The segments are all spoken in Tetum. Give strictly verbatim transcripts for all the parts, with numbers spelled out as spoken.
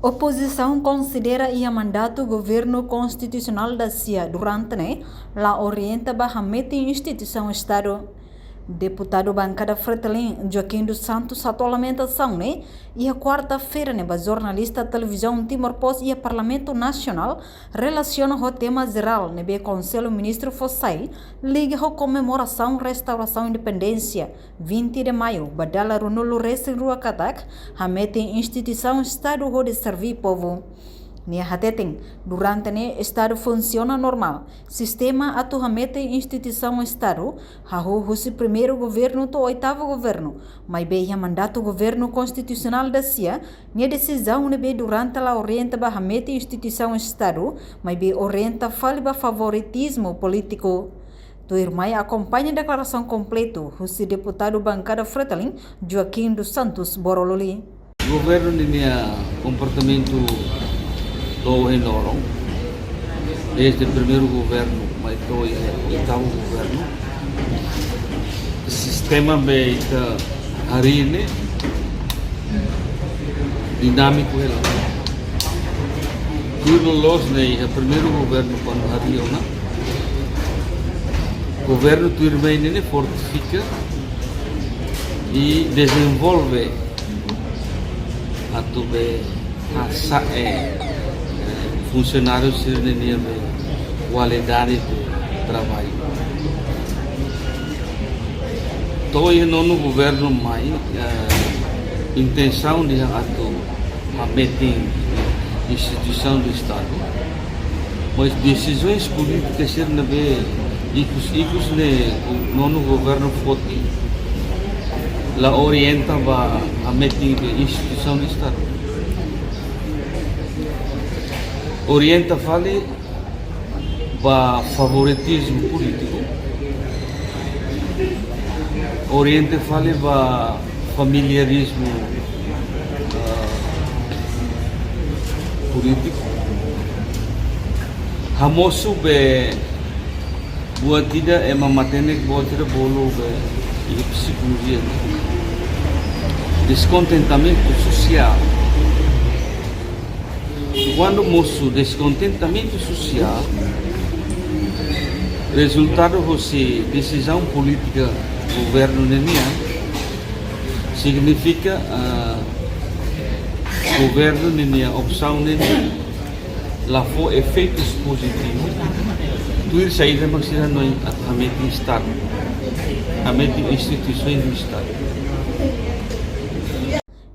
Opozisaun konsidera iha mandatu governu konstitusionál dasia durante ne'e la orienta ba hametin instituisaun Estadu. Deputadu bankada Fretilin, Joaquim dos Santos, hato'o lamentasaun ne'e iha kuarta-feira ne'e ba jornalista Televizaun Timor Post iha Parlamentu Nasionál, relasiona ho tema jerál ne'ebé Konsellu Ministru fó sai liga ho komemorasaun restaurasaun independénsia, vinte de Maio, ba dala ruanulu-resin-rua katak hametin instituisaun Estadu hodi serví povu. Nia hateten, durante ne'e Estadu funsiona normál, sistema atu hametin instituisaun Estadu hahú husi primeiru governu to'o oitavu governu, maibé iha mandatu governu konstitusionál dasia, nia desizaun ne'ebé durante la orienta ba hametin instituisaun Estadu, maibé orienta fali ba favoritizmu polítiku. Tuirmai akompaña deklarasaun kompletu husi deputadu bankada Fretilin, Joaquim dos Santos Boroluli. Governu ninia komportamentu to'o ohin loron, desde primeiru governu mai to'o oitavu governu, sistema be ita harii ne'e dinámiku hela. Tuir loloos ne'e iha primeiru governu kuandu harii ona, governu tuirmai ne'e fortifika i dezenvolve atu be hasa'e, eh, funsionáriu sira-nia be kualidade de traballu. To'o iha nonu governu mai, eh, intensaun ida atu hametin instituisaun do Estadu. Mas desizaun polítika sira ne'ebé ikus-ikus ne'e nonu governu foti la orienta ba hametin instituisaun do Estadu. Orienta fali ba favoritizmu polítiku, orienta fali ba familiarizmu, ah, polítiku. Hamosu be buat ida ema matenek buat ida bolu be iha psikolojia. Deskontentamentu sosiál. Kuandu mosu deskontentamentu sosiál, rezultadu husi desizaun polítika governu nian, signifika, ah, governu nian opsaun nian la fó efeitus pozitivus tuir saida mak sira hanoin atu hametin Estadu, hametin instituisaun do Estadu.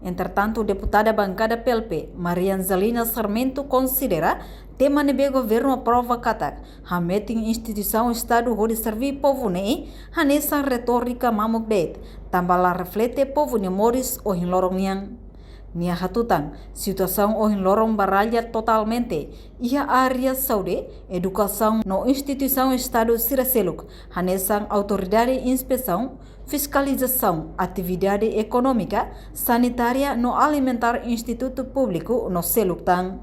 Entretantu, deputada bankada P L P, Maria Angelina Sarmento, konsidera tema ne'ebé governu aprova katak hametin instituisaun Estadu hodi serví povu ne'e hanesan retórika mamuk de'it, tanba la reflete povu nia moris ohin loron nian. Nia hatutan, situasaun ohin loron baralla totalmente iha área saúde, edukasaun no instituisaun Estadu sira seluk, hanesan autoridade inspesaun, fiskalizasaun, atividade ekonómika, sanitária no alimentár, institutu públiku no seluk tan.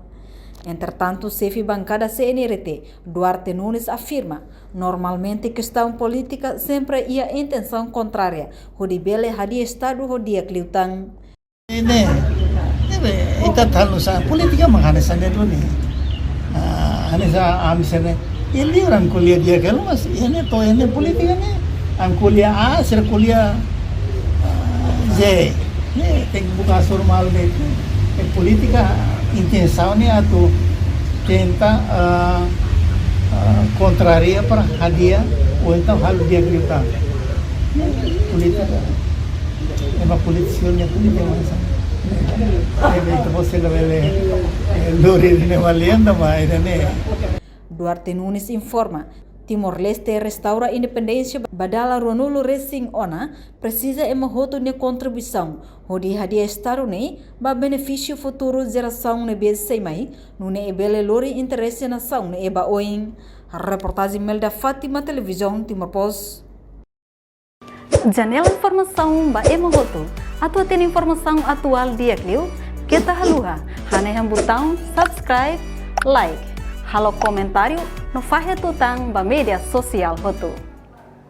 Entretantu, xefe bankada C N R T, Duarte Nunes, afirma, normalmente kestaun polítika sempre iha intensaun kontrária hodi bele hadi'a Estadu ho di'ak liután. Ne'e, ne'ebé, ita tahu sa, polítika mak hanesan ne'e duni. Ah, hanesan ami sene. Iha li'ur ami ko'alia di'ak hela, mas iha ne'e to'o iha ne'e polítika ne'e. Ami ko'alia A, sira ko'alia, ah, Z. Ne'e, tenke buka asur malu de'it. Eh, polítika, intensaun ne'e atu tenta, ah, ah, kontrária para hadi'a, ou entaun halo di'ak liután. Ne'e, polítika. Ema polítiku nia polítika mak hanesan. Ne'ebé ita-boot sira labele, eh, lori ne'e mak lenta, mas ida-ne'e. Duarte Nunes informa, Timor-Leste restaura independénsia ba dala ruanulu-resin-ona, presiza ema hotu nia kontribuisaun hodi hadi'a Estadu ne'e ba benefísiu futuru jerasaun ne'ebé sei mai, nune'e bele lori interese nasaun ne'e ba oin. Reportajen Melda Fátima, Televizaun Timor Post. Janela informasaun ba ema hotu. Atu hatene informasaun atuál di'ak liu, keta haluha hanehan butaun subscribe, like, halo komentáriu no fahe tutan ba média sosiál hotu.